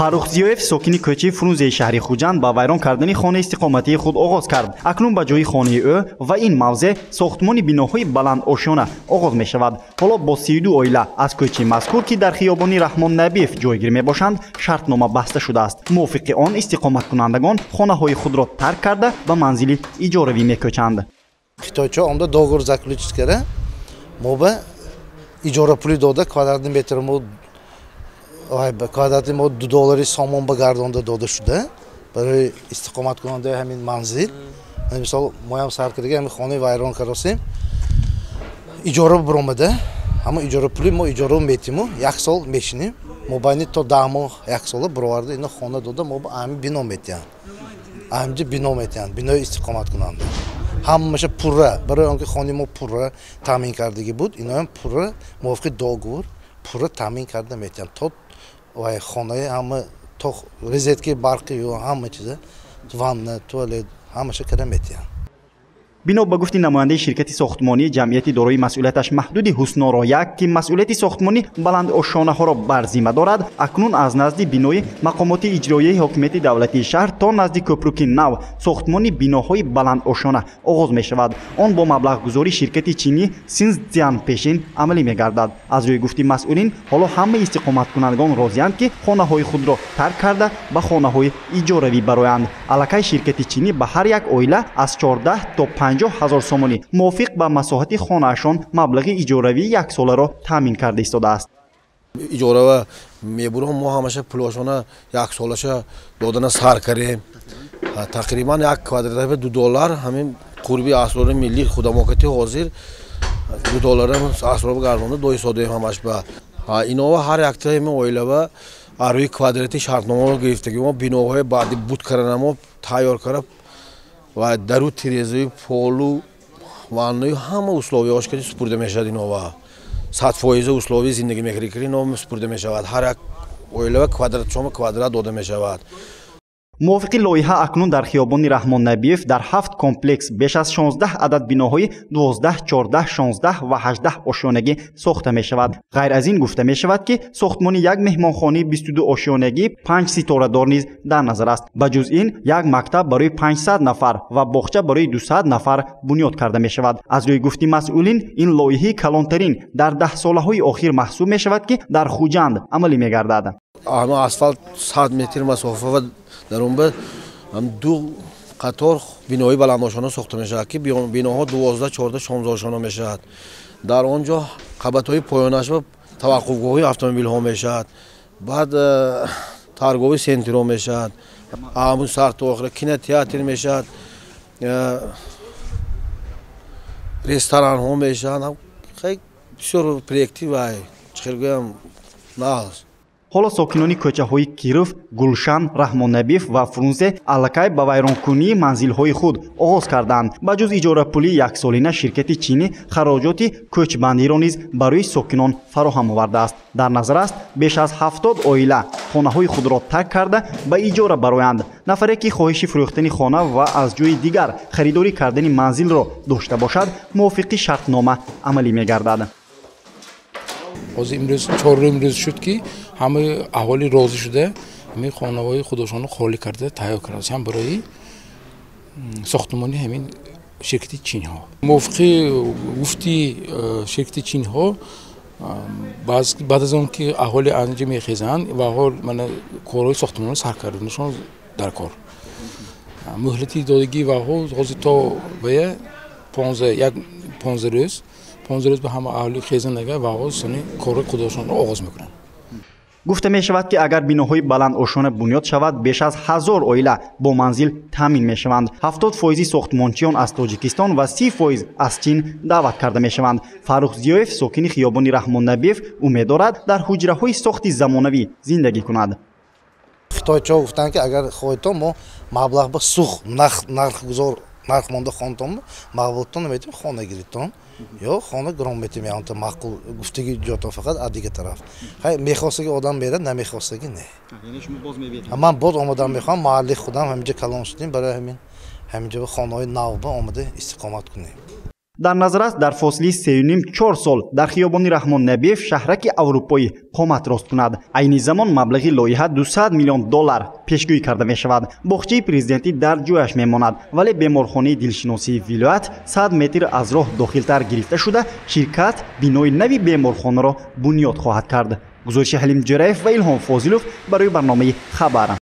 Фаррух Зиёев, сокини кӯчаи Фрунзеи шаҳри Хуҷанд, ба вайрон кардани хонаи истиқоматии худ оғоз кард. Акнун ба ҷои хонаи ӯ ва ин мавзеъ сохтмони биноҳои баландошёна оғоз мешавад. Ҳоло бо 32 оила аз кӯчаи мазкур, ки дар хиёбони Раҳмон Набиев ҷойгир мебошанд, шартнома баста шудааст. Мувофиқи он истиқоматкунандагон хонаҳои худро тарк карда, ба манзили иҷоравӣ мекӯчанд. Хитойчо омда договор заключить карда, мо ба иҷорапулӣ дода, квадратный метр мо квадрати мо 2 доллари сомон ба гардонда дода шуда барои истиқоматкунандаи ҳамин манзил. Мисол, моям сар кардаги ҳамин хонаи вайрон кардосем, иҷора биромада, ҳама иҷорапули мо иҷора метиму як сол мешинем, мобайни то 10 моҳ, як сола бироварда, ино хона дода, мо ҳамин бино метиҳанд, ҳаминҷа бино метиҳанд, бинои истиқоматкунанда ҳамаша пурра. Барои он ки хонаи мо пурра таъмин кардагӣ буд, иноам пурра мувофиқи договор пурра таъмин карда метиҳанд, то вай хонаи ҳама, то розетки барқи, ҳама чиза, ванна, туалет, ҳамаша карда метиҳанд. Бино ба гуфти намояндаи ширкати сохтмонии ҷамъияти дорои масъулияташ маҳдуди «Ҳусноро як», ки масъулияти сохтмонӣ баландошонаҳоро бар зимма дорад, акнун аз назди бинои мақомоти иҷроияи ҳокимияти давлатии шаҳр то назди кӯпруки нав сохтмони биноҳои баландошона оғоз мешавад. Он бо маблағгузории ширкати чинӣ «Синцзян Пешин» амалӣ мегардад. Аз рӯи гуфти масъулин, ҳоло ҳамаи истиқоматкунандагон розианд, ки хонаҳои худро тарк карда, ба хонаҳои иҷоравӣ бароянд. Аллакай ширкати чинӣ ба ҳар як оила аз 14 то 50 ҳазор сомонӣ мувофиқ ба масоҳати хонаашон маблағи иҷоравии яксоларо таъмин карда истодааст. Иҷорава мебурам, мо ҳамаша пулошона яксолаша додана сар кардем. Тақрибан як квадрат 2 доллар, ҳамин қурби асрори миллӣ худамокати ҳозир 2 доллара асрор гардонда доисодаем ҳамаш. Ба инова ҳар яктаи мо оилава рӯи квадрати шартномаро гирифтагӣ. Мо биноҳои баъди буд карданамо тайёр карда ва дару тирезаи, полу, ваннаю, ҳама условияҳош ки супурда мешавад. Инова 100 фоиза условияи зиндагӣ мекарди, ки ино супурда мешавад, ҳар як оилава квадратчома квадрат дода мешавад. Мувофиқи лоиҳа, акнун дар хиёбони Раҳмон Набиев дар ҳафт комплекс беш аз 16 адад биноҳои 12, 14, 16 ва 18 ошёнагӣ сохта мешавад. Ғайр аз ин, гуфта мешавад, ки сохтмони як меҳмонхонаи 22 ошёнагӣ панҷ ситорадор низ дар назар аст. Ба ҷуз ин, як мактаб барои 500 нафар ва боғча барои 200 нафар бунёд карда мешавад. Аз рӯи гуфти масъулин, ин лоиҳаи калонтарин дар даҳсолаҳои охир маҳсуб мешавад, ки дар Хуҷанд амалӣ мегардад. Асфалт 100 метр масофа дар он ба ду қатор бинои баландошона сохта мешавад, ки биноҳо 12, 14, 16 ошона мешавад. Дар он ҷо қабатҳои поёнаш таваққуфгоҳи автомобилҳо мешавад, баъд торговый центрҳо мешавад, ҳамун сар то охира кинотеатр мешавад, ресторанҳо мешавад. Бисёр проекти вай, чӣ хел гӯям, нағз. Ҳоло сокинони кӯчаҳои Киров, Гулшан, Раҳмоннабиев ва Фрунзе аллакай ба вайронкунии манзилҳои худ оғоз карданд. Ба ҷуз иҷорапулии яксолина, ширкати чинӣ хароҷоти кӯчбандиро низ барои сокинон фароҳам овардааст. Дар назар аст, беш аз 70 оила хонаҳои худро тарк карда, ба иҷора бароянд. Нафаре, ки хоҳиши фурӯхтани хона ва аз ҷои дигар харидорӣ кардани манзилро дошта бошад, мувофиқи шартнома амалӣ мегардад. Ҳозир имрӯз чорум рӯз шуд, ки ҳамаи аҳолӣ розӣ шуда, ҳамин хонаҳои худошонро холӣ карда, тайёр карда барои сохтмони ҳамин ширкати чинҳо. Мувофиқи гуфти ширкати чинҳо, баъд аз он ки аҳолӣ анҷа мехезанд ва ҳол мана корҳои сохтмонро сар карданашон дар кор, муҳлати додагии ваҳо ҳозир то вая 15, як 15 рӯз, 15 рӯз ба ҳама аҳолӣ хезандага ваҳо сони корҳои худошонро оғоз мекунанд. Гуфта мешавад, ки агар биноҳои баландошона бунёд шавад, беш аз 1000 оила бо манзил таъмин мешаванд. 70 фоизи сохтмончиён аз Тоҷикистон ва 30 фоиз аз Чин даъват карда мешаванд. Фаррух Зиёев, сокини хиёбони Раҳмоннабиев, умед дорад дар ҳуҷраҳои сохти замонавӣ зиндагӣ кунад. Хитойчо гуфтанд, ки агар хоҳедтон, мо маблағ ба сух нархгузор нарх монда хонтон маблағтон наметем, хона гиритон ё хона гирон метем, янта маъқул гуфтаги ҷотон. Фақат аз дигар тараф хай мехостаги одам мерад, намехостаги не. Ман боз омадам, мехоҳам маҳалли худам, ҳаминҷа калон шудем, барои ҳамин ҳаминҷа хонаҳои нав ба омада истиқомат кунем. Дар назар аст, дар фосилаи 3,5-4 сол дар хиёбони Раҳмон Набиев шаҳраки аврупоӣ қомат рост кунад. Айни замон маблағи лоиҳа 200 миллион доллар пешгӯӣ карда мешавад. Боғчаи президентӣ дар ҷояш мемонад, вале беморхонаи дилшиносии вилоят 100 метр аз роҳ дохилтар гирифта шуда, ширкат бинои нави беморхонаро бунёд хоҳад кард. Гузориши Ҳалим Ҷӯраев ва Илҳом Фозилов барои барномаи «Хабар».